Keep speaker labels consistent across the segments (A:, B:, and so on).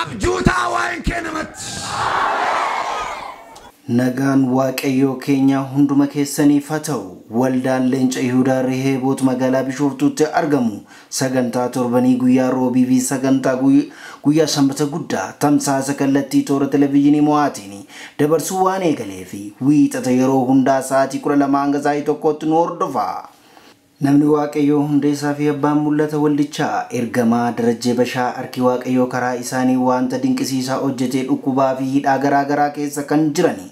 A: Abjuu ta'a waa'een kee namatti.
B: Nagaan Waaqayyoo keenya hunduma keessaniif haa ta'u. Waldaan Leenca Yihudaa Reheeboot magaalaa Bishooftuutti argamu sagantaa torbanii guyyaa roobii fi sagantaa guyyaa sanbata guddaa tamsaasa kallattii toora televezyiinii mo'aatiin dabarsuu waan eegalee fi wiixata yeroo hundaa sa'aatii 12 hanga sa'aatii 1tti nu hordofa. Namni Waaqayyoo hundeessaa fi abbaan mul'ata waldichaa ergamaa Darajjee Bashaa harki Waaqayyoo karaa isaanii wanta dinqisiisaa hojjetee dhukkubaa fi hidhaa garaa garaa keessa kan jirani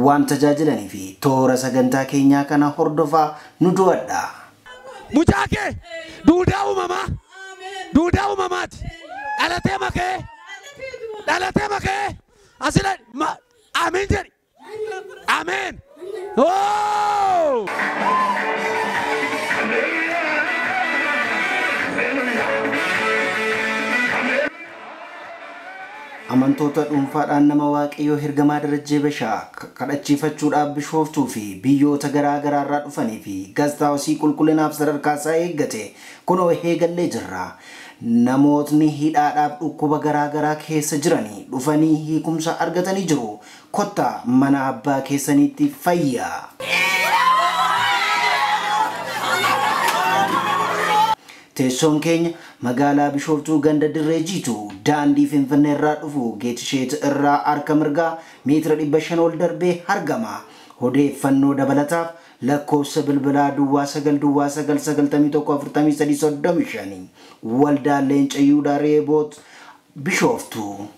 B: waan tajaajilanii fi toora sagantaa keenyaa kana hordofaa nu du'adha.
A: Mucaa kee duudaa uumamaa duudaa uumamaati. Dhalatee makee dhalatee makee asila amiin jedhi amiin. Oh!
B: Amantoota dhuunfaadhaan nama Waaqayyoo ergamaa Darajjee Bashaa kadhachiifachuudhaaf Bishooftuu fi biyyoota garaa garaarraa dhufanii fi gastaawusii qulqullinaaf sadarkaa isaa eeggate kunoo eegallee jirra. Namootni hidhaadhaaf dhukkuba garaa garaa keessa jiranii dhufanii hiikumsa argatanii jiru. Kottaa mana abbaa keessaniitti fayyaa. Teessoon keenya magaalaa Bishooftuu ganda Dirree Jiitu daandii Finfinnee irraa dhufu Geetisheet irraa harka mirgaa meetira 500 ol darbee argama. Odeeffannoo dabalataaf lakkoofsa bilbilaa duwwaa 9 duwwaa 9 91 43 35 Waldaa Leenca Yihudaa Reeboot Bishooftuu.